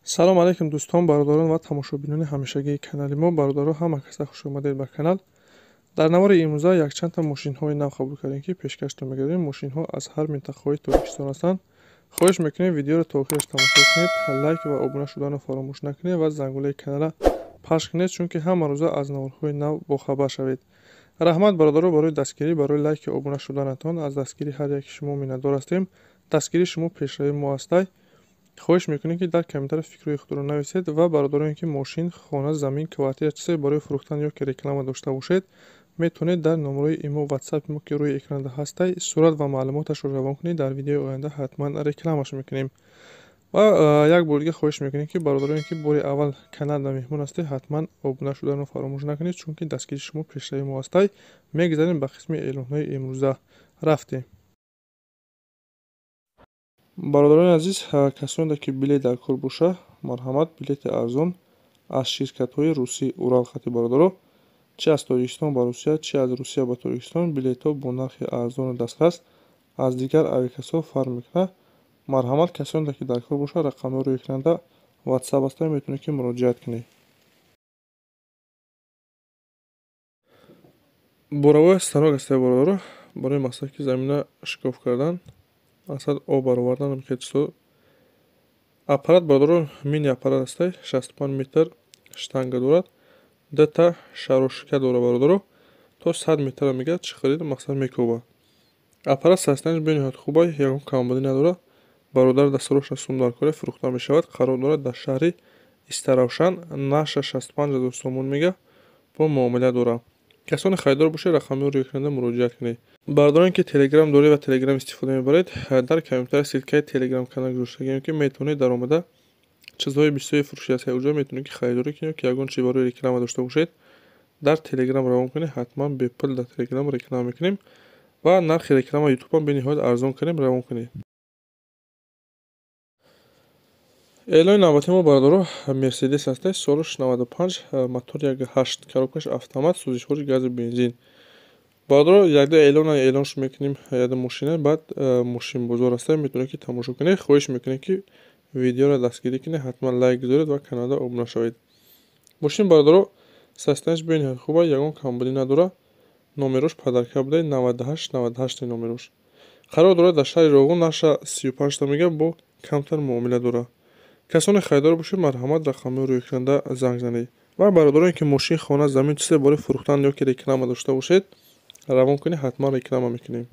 Салом алейкум дӯстон, бародарон ва тамошобинони ҳамешагии канали мо. Бародаро, ҳама каса хуш омадед ба канал. Дар навори имрӯза якчандта мошинҳои нав қабул кардем, ки пешкаштон мегардем. Мошинҳо аз ҳар минтақаҳои Тоҷикистон ҳастанд. Хоҳиш мекунем, видеоро то охираш тамошо кунед, лайк ва обуна шуданро фаромӯш накунед ва зангулаи каналро пахш кунед, чунки ҳама рӯза аз наворҳои нав бохабар шавед. Раҳмат, бародаро, барои дастгирӣ, барои лайки обуна шуданатон. Аз дастгирии ҳар яки шумо миннатдор ҳастем. Дастгирии шумо пешравии мо ҳастай. Хоҳиш мекунем, ки дар комментария фикрҳои худро нависед ва бародароне, ки мошин, хона, замин, квартира, чизе барои фурӯхтан ё ки реклама дошта бошед, метавонед дар номерои имо, ватсапи мо, ки рӯи экранда ҳастай, сурат ва маълумоташро равон кунед. Дар видеои оянда ҳатман рекламаш мекунем. Ва як бор дига хоҳиш мекунем, ки бародароне, ки бори аввал каналда меҳмон ҳастед, ҳатман обуна шуданро фаромӯш накунед, чунки дастгирии шумо пешравии мо ҳастай. Мегузарем ба қисми эълонҳои имрӯза. Рафтем. Бародарони азиз, касоне ки билет дар кор боша, марҳамат, билети арзон аз ширкатҳои русӣ Урал хати, бародаро, чи аз Тоҷикистон ба Русия, чи аз Русия ба Тоҷикистон, билетҳо бо нархи арзону дастрас, аз дигар авиакассаҳо фарқ мекунад. Марҳамат, касоне ки дар кор боша, рақамҳои рӯи экранда ватсап ҳастанд, метавонед ки муроҷиат кунед. Буровой станок ҳастед, бародаро, барои мақсад ки замина шикоф кардан, мақсад об баровардан, чизо. Аппарат, бародаро, мини аппарат ҳастай, 65 метр штанга дорад, дута шарошка дора, бародаро, то 100 метрра мегӯяд, чӣ харид мақсад мекӯбад. Аппарат состоянияш бениҳоят хуба, ягон камбудӣ надорад. Бародар дастроша сум дар кора фурӯхта мешавад. Қарор дорад дар шаҳри Истаравшан, нархаш 65 ҳазор сомон мега, бо муомила дорад. Касоне харидор бошед, рақамҳои рӯи экранда муроҷиат кунед. Бародароне ки телеграм доред ва телеграм истифода мебаред, дар комментария ссылкаи телеграм канал гузоштагием, ки метавонед даромада чизҳои бисёри фурӯшӣ ҳаст уҷо, метавонед ки харидорӣ кунед, ки ягон чиз барои реклама дошта бошед, дар телеграм равон кунед, ҳатман бепул дар телеграм реклама мекунем ва нархи реклама ютубам бениҳоят арзон кунем, равон кунед. Эълони навбати мо, бародаро, Мерседес ҳастай, солаш 95, мотор 1.8, коробкаш автомат, сӯзишвориш гази бензин. Бародаро, якда эълона эълонш мекунем, якда мошина, баъд мошинбозор ҳастай, метавонед ки тамошо кунед. Хоҳиш мекунем, ки видеоро дастгирӣ кунед, ҳатман лайк гузоред ва каналда обуна шавед. Мошин, бародаро, состоянияш бениҳоят хуба, ягон камбудӣ надорад. Номерош падарка буда, 98 98 номерош. Қарор дорад дар шаҳри Роғун, нархша 35 та мега, бо камтар муомила дорад. Касоне харидор бошед, марҳамат, рақамҳои рӯи экранда занг занед. Ва бародароне ки мошин, хона, замин, чизе барои фурӯхтан ё ки реклама дошта бошед, равон кунед, ҳатман реклама мекунем.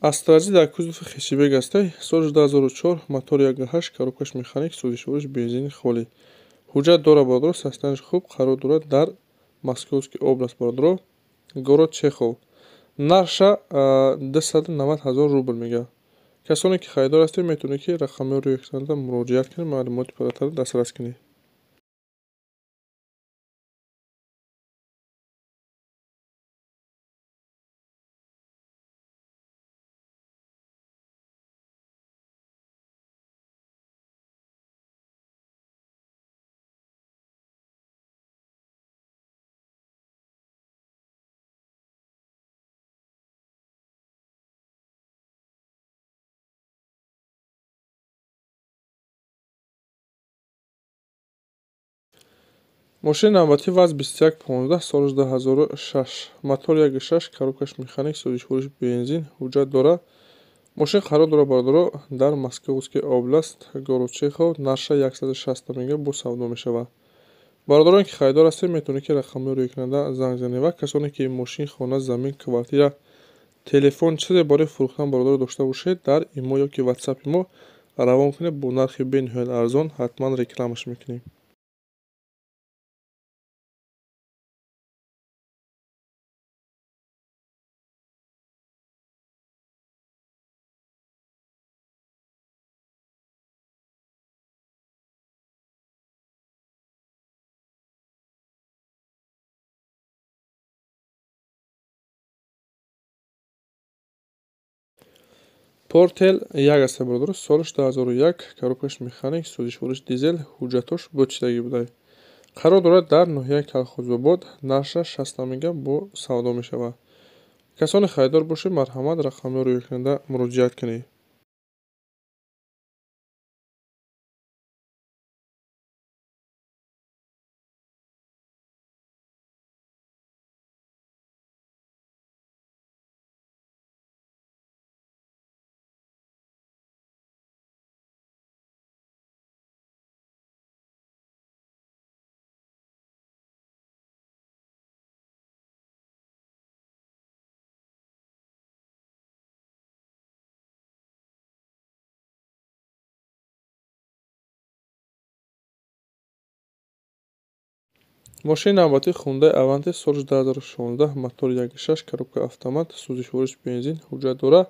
Астрази дар кузови хешибег ҳастай, соли 2004, мотор 1.8, коробкаш механик, сӯзишвориш бензини холӣ. Ҳуҷҷат дорад, бародаро, состоянияш хуб, қарор дорад дар Московский област, бародаро, город Чехов. Нархша 290 ҳазор рубл мега. Касоне ки харидор ҳастед, метавонед ки рақамҳои рӯи экранда муроҷиат кунед, маълумоти пурратарро дастрас кунед. Мошини навбатӣ ВАЗ 2115, соли 2006, мотор 1.6, коробкаш механик, сӯзишвориш бензин, ҳуҷҷат дорад. Мошин қарор дорад, бародаро, дар Московский област, город Чехов, нархша 160 мега, бо савдо мешавад. Бародароне ки харидор ҳастед, метавонед ки рақамҳои рӯи экранда занг занед ва касоне ки мошин, хона, замин, квартира, телефон, чизе барои фурӯхтан, бародаро, дошта бошед, дар имо ё ки ватсапи мо равон кунед, бо нархи бениҳоят арзон ҳатман рекламаш мекунем. Портел як аст, бародаро, солаш 2001, коробкаш механик, сӯзишвориш дизел, ҳуҷҷатош бо чидагӣ будай. Қарор дорад дар ноҳияи Калхозобод, нархаш 60 мега бо савдо мешавад. Касоне харидор бошед, марҳамат рақамҳои рӯйкунанда муроҷиат кунед. Мошини навбатӣ Hyundai Avante соли 2016, мотор 1.6, коробка автомат, сӯзишвориш бензин, ҳуҷҷат дорад.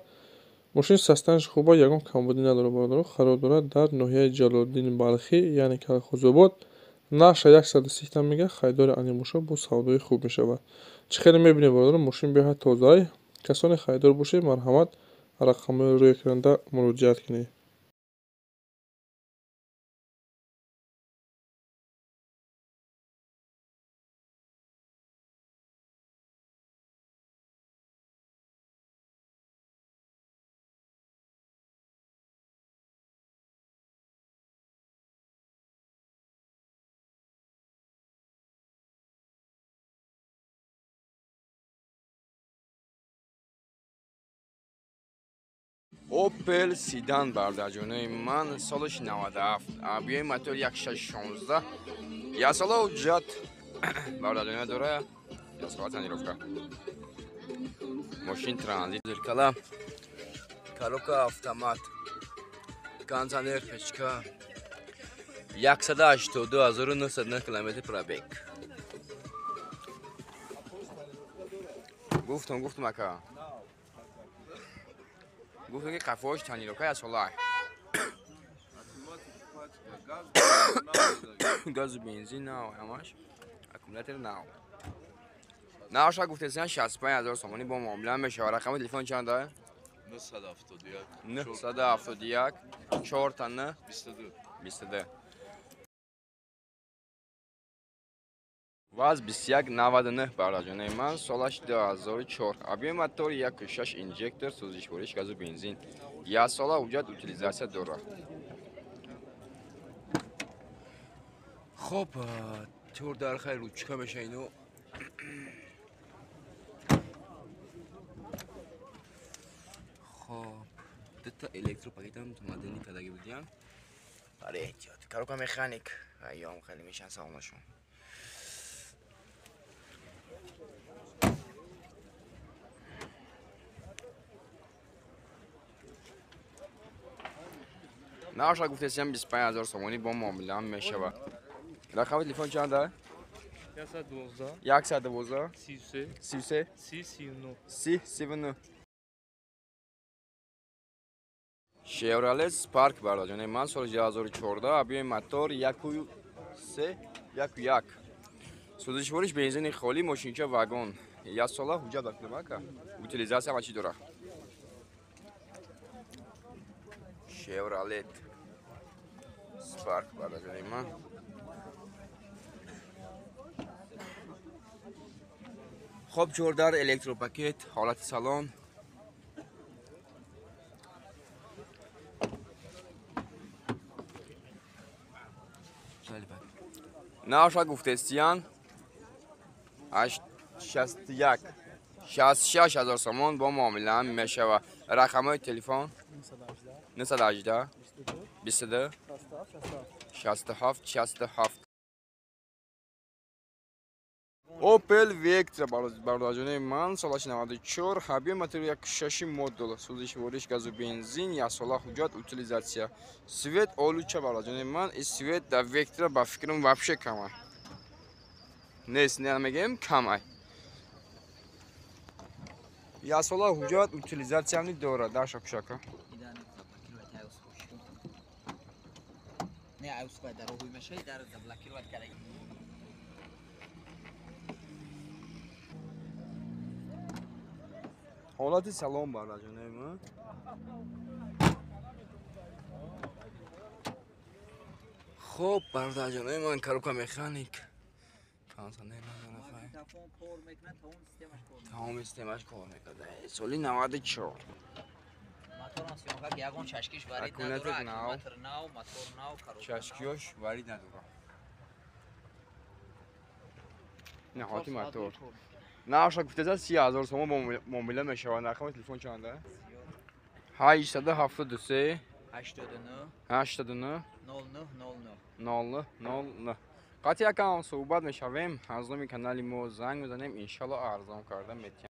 Мошин состоянияш хуба, ягон камбудӣ надорад бародаро. Қарор дорад дар ноҳияи Ҷалолиддини Балхӣ, яъне Калхозобод. Нархаш 130 мега, харидори ани бошад, бо савдои хуб мешавад. Чӣ хеле мебинед бародаро, мошин беҳад тозаи. Касоне харидор бошед, марҳамат рақамҳои рӯйкунанда муроҷиат кунед. Opel Sedan бародарҷонои ман, солаш 97, объёми мотор 1.616, яксола ҳуҷҷат бародарҷонои дора, яксола тонировка. Мошин транзит, зеркала, коробка автомат, кондиционер, печка, 182 909 километр пробег. Гуфтам ака. Гуфтам ки қафош тонировка яксола. Газу бензин нав, ҳамаш аккумулятор нав. Нархша гуфтесиан 65 000 сомонӣ бо муомила мешавад. Рақами телефон чанд а? 971 971 4 та 9 22 22. ВАЗ 2199 бародарҷонои ман, солаш 2004, объёми мотор 1.6 инжектор, сӯзишвориш газу бензин, яксола ҳуҷҷат, утилизатсия дорад. Хоб, тур дар хай ручка меша ино. Хоб, дута электропакетам модельни кадаги будиян. Баре эҳтиёт. Коробка механик, айём хеле мешан салонашон. Нархша гуфтесиам 25 000 сомонӣ бо муомила мешавад. Рақами телефон чанд а? 112 112 33 33 30 39 30 39. Chevrolet Spark бародарҷонои ман, соли 2014, объёми мотор 1.3 1.1. Сӯзишвориш бензини холӣ, мошинча вагон. Яксола ҳуҷҷат ба ака. Утилизатсия ҳама чӣ дорад. Chevrolet Spark бародарҷонои ман. Хоб, чордар электропакет, ҳолати салон. Нархша гуфтестиян 61 66 000 сомон бо муомила мешавад. Рақамҳои телефон 918 22 67 67. Opel Vectra бародарҷонои ман, солаш 94, объёми мотор 1.6 модул, сӯзишвориш газу бензин, яксола ҳуҷҷат, утилизатсия. Свет олуча бародарҷонои ман, и свет дар Vectra ба фикрам вообще камай. Нест, намегӯем камай. Яксола ҳуҷҷат, утилизатсиям дорад. Даша кушака. Не, ай успай дар роҳи мешавӣ, дар заблокировать карда. Ҳолати салон бародарҷонои ман. Хоб, бародарҷонои ман, коробка механик. Кондиционер надорад. Магнитофон кор мекунад, тамоми системаш кор мекунад. Тамоми системаш кор мекунад. Соли 94. Моторам съёмка, ки ягон чашкиш варид Аккумулятор надорад, нав. Аккумулятор нав, мотор нав, коробка нав. Чашкиёш варид надорад. Наҳоти мотор. Нархша гуфтеса 30 000 сомон муомила мешавад. Рақами телефон чанда? 873 89 89 09 09. 09 09. Қатъи якам суҳбат мешавем. Аз номи канали мо занг мезанем, иншалло, арзон карда метиҳам.